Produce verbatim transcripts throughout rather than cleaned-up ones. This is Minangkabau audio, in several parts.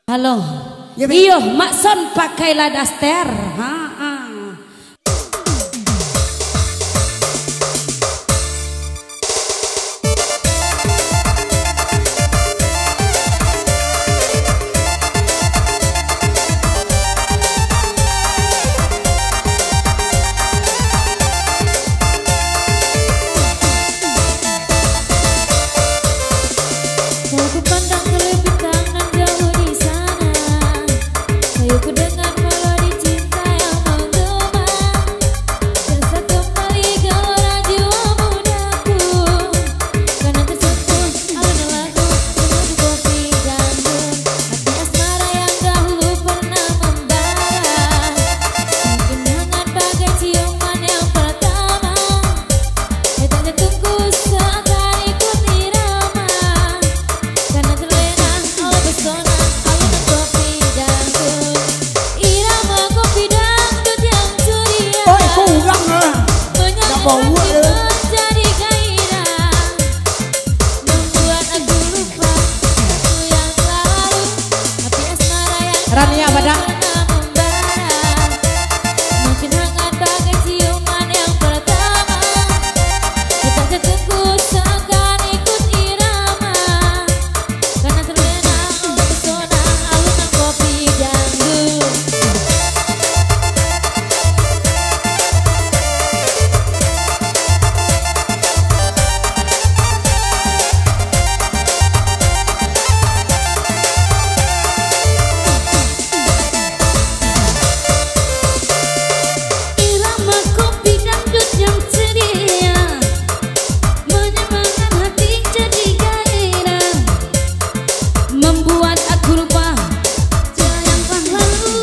Halo. Iyo, Mak Son, pakailah daster. Ha, ha. Oi, kurang lah. Nak bawa lah. Rania Badak. Irama kopi dangdut yang ceria, menyenangkan hati jadi gairah, membuat aku lupa yang telah lalu.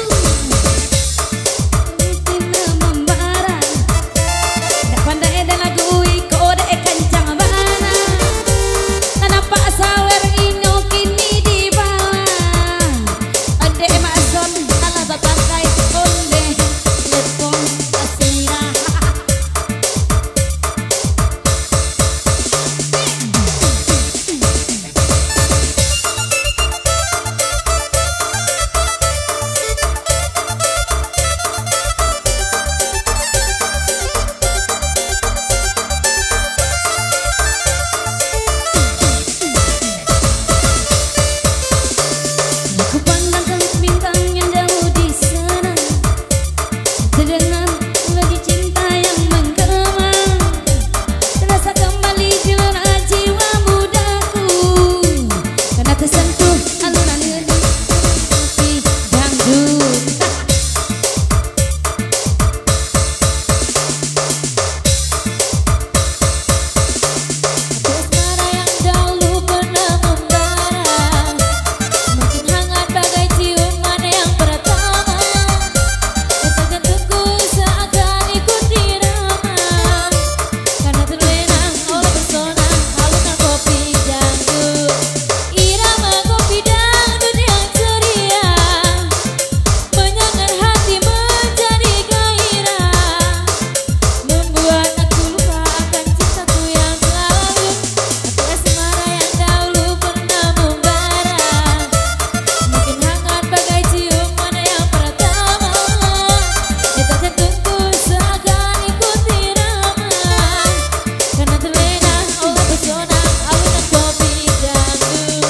Rindu membara. Dak pandai dah lagu iko, dek kancang bana. Tanampak sawer inyo kini di bawah. Adek Mak Son alah bapakai ondeh lepon tasirah. Ku pandangkan bintang yang jauh di sana, terdengar melodi cinta yang menggema. Terasa kembali gelora jiwa mudaku, karena tersentuh alunan nadi kopi dangdut. Asmara yang dahulu pernah membara, semakin hangat bagai ciuman yang pertama. Detak jantungku seakan ikut irama, karena terlena oleh pesona alunan kopi dangdut. Irama kopi dangdut yang ceria, menyangar hati menjadi gairah, membuat aku lupa akan cintaku yang telah lalu. Hati asmara yang dahulu pernah membara, semakin hangat bagai ciuman yang pertama. Detak jantungku seakan ikut irama, karena terlena oleh pesona alunan kopi dangdut.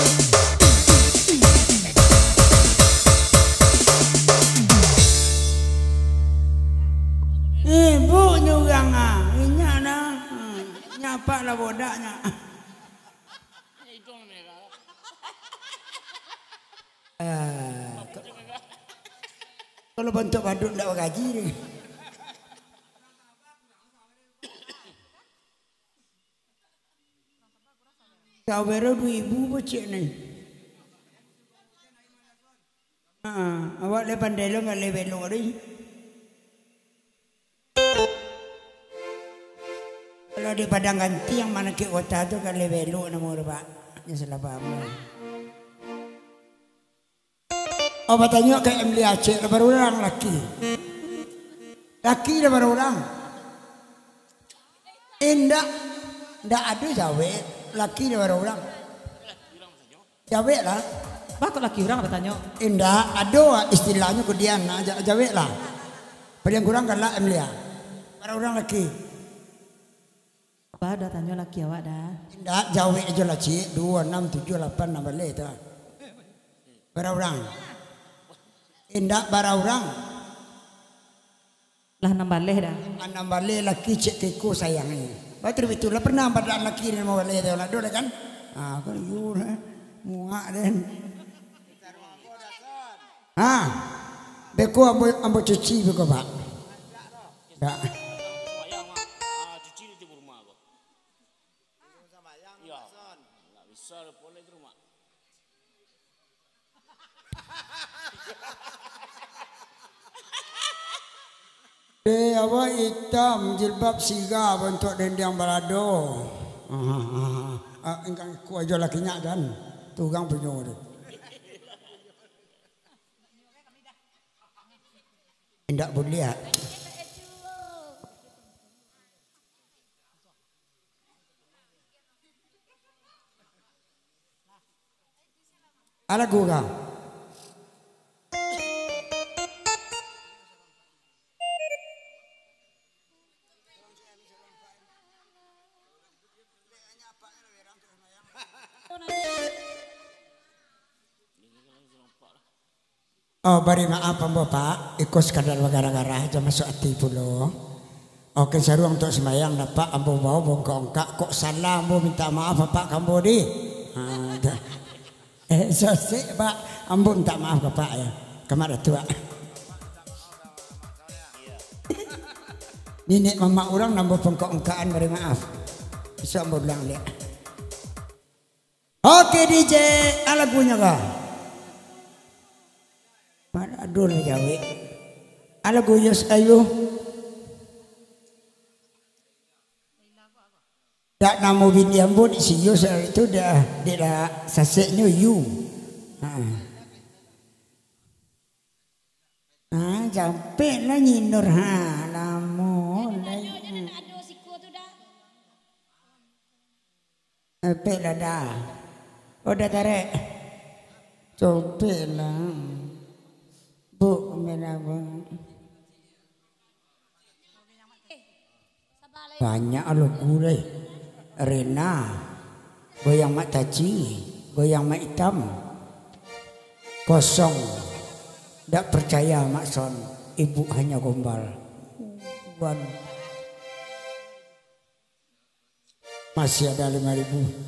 Eh, buknyo urang ah, inyak nah. Hmm, nyapak lah bodaknyo. Ah, ka-, kalau bantuak badut ndak bagaji deh. Sawero duo ribu bocek ni. Ha, awak lai pandai lo ngaleh belok deh. Kalau di Padang Ganti yang manakik kota tu ngaleh belok namo tu, Pak. Nyo salah paham. Awak batanyo ka M D Aceh, lah bara urang laki. Laki lah bara urang. Indak, indak ado jawek, laki lah bara urang. Jawek lah. Bah, kok laki urang batanyo? Indak, ado istilahnyo kudian, nah, ja-, jaweklah. Paliang kurang galak, Amelia. Bara urang laki? Bah, dah tanyo laki awak dah. Indak, jawek ajo lah, Cik. Duo, anam, tujuah, lapan, anam baleh tu. Bara urang? Indak, bara urang. Lah anam baleh dah. Anam baleh laki cek keko sayangnyo. Batua bitulah pernah badan laki ni anam baleh tu lah, ado lah kan? Ah, kan iyo lah. Muak den. Ha. Beko ambo, ambo cuci beko, Pak. Dak. Eh, awak itam, jilbab sirah, bantuak dendeng balado. Ah, ah, ah. Ah, ingkang iko ajo lah kinyak kan. Tu urang punyo tu. Indak buliah. Alah gurau. Oh, bari maaf ambo, Pak. Iko sakadar bagara-gara ajo masuak ati pulo. Oke, saruang untuak sumbayang, dapek ambo bao bongkok-ongkak, kok salah ambo mintak maaf, Apak, ka ambo di. Ha, dah. Eh, sasek, Pak. Ambo mintak maaf ka Apak, yo. Ka Mak Datuak. Niniak mamak urang nan bongkok-ongkakan, bari maaf. Bisuak ambo ulang liak. Oke, D J, a lagunyo ko? Mana ado lah jawek. A lagu Yus Ayu. Dak namo bini ambo di si Yus itu dah, dek lah saseknyo Yu. Ha. Ah, capek lah nyinur, ha, lamo lah. Capek lah dah. Oh, dah tarek. Capek lah. Buk merah banget. Banyak lagu lai. Rena, goyang Mak Taci, goyang Mak Itam. Kosong. Dak percaya Mak Son, ibu hanya gombal. Wan. Masih ada lima ribu.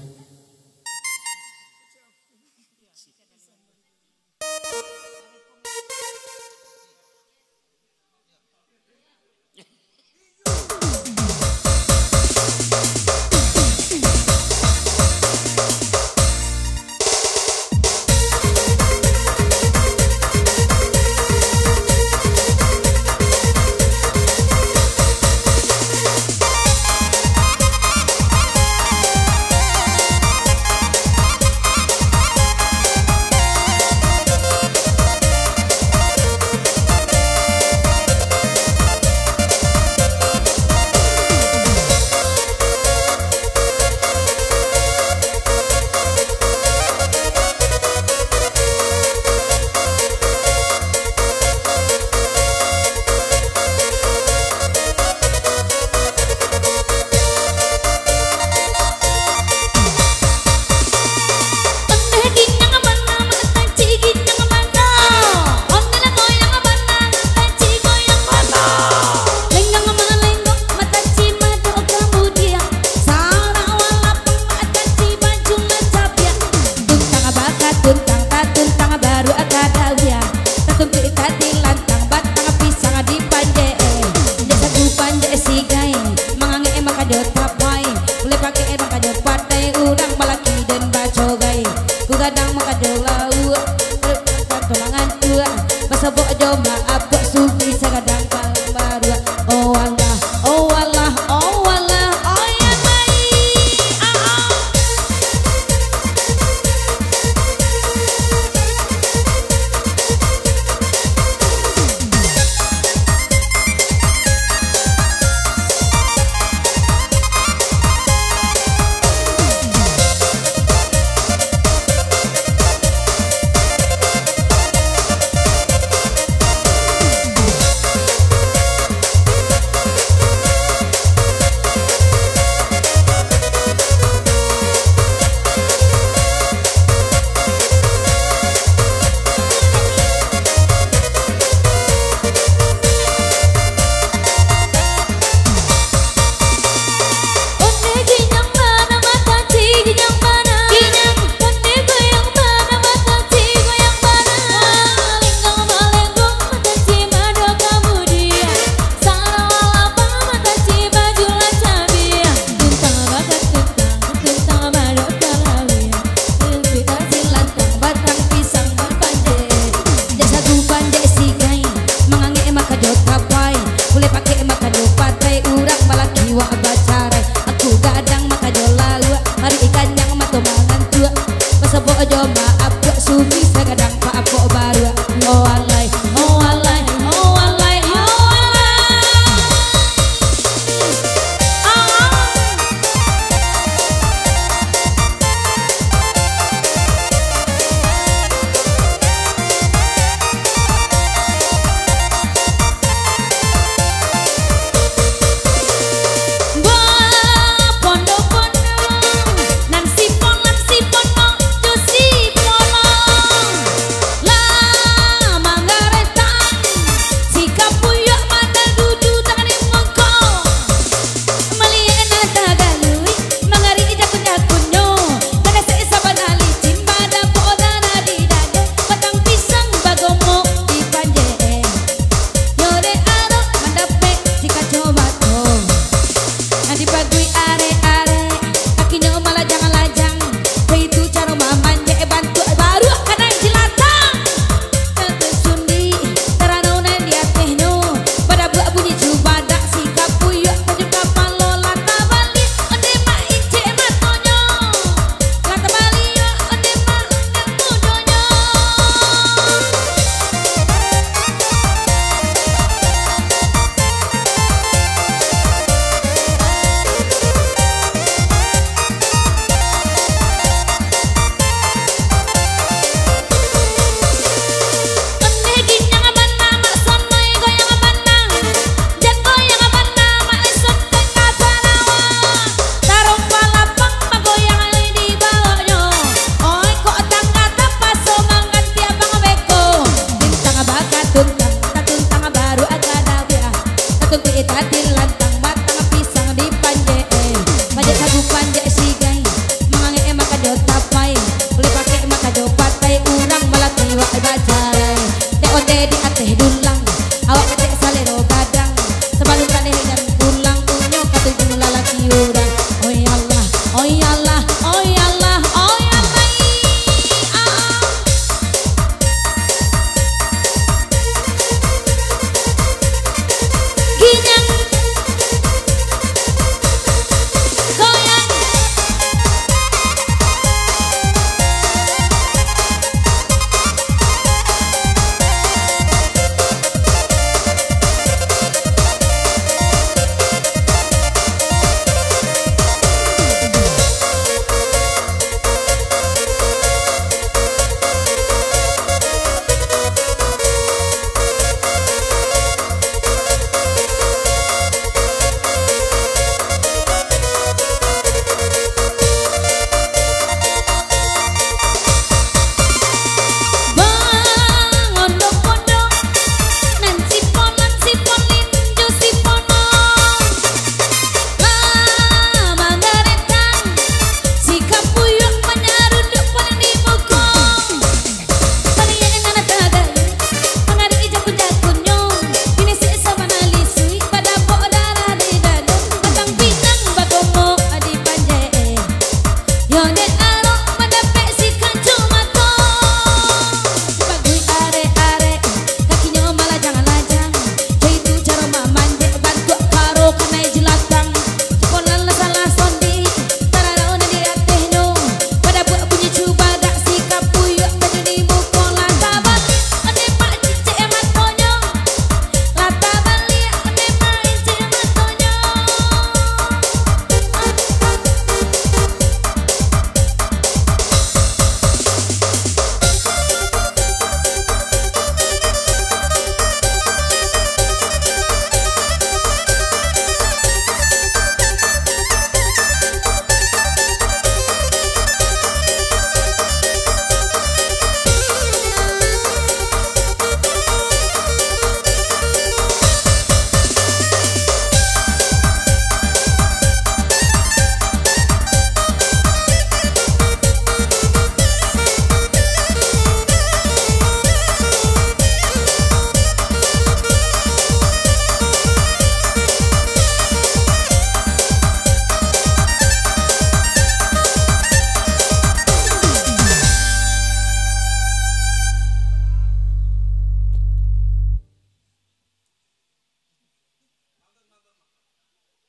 Dek onde di ateh dulang, awak kecek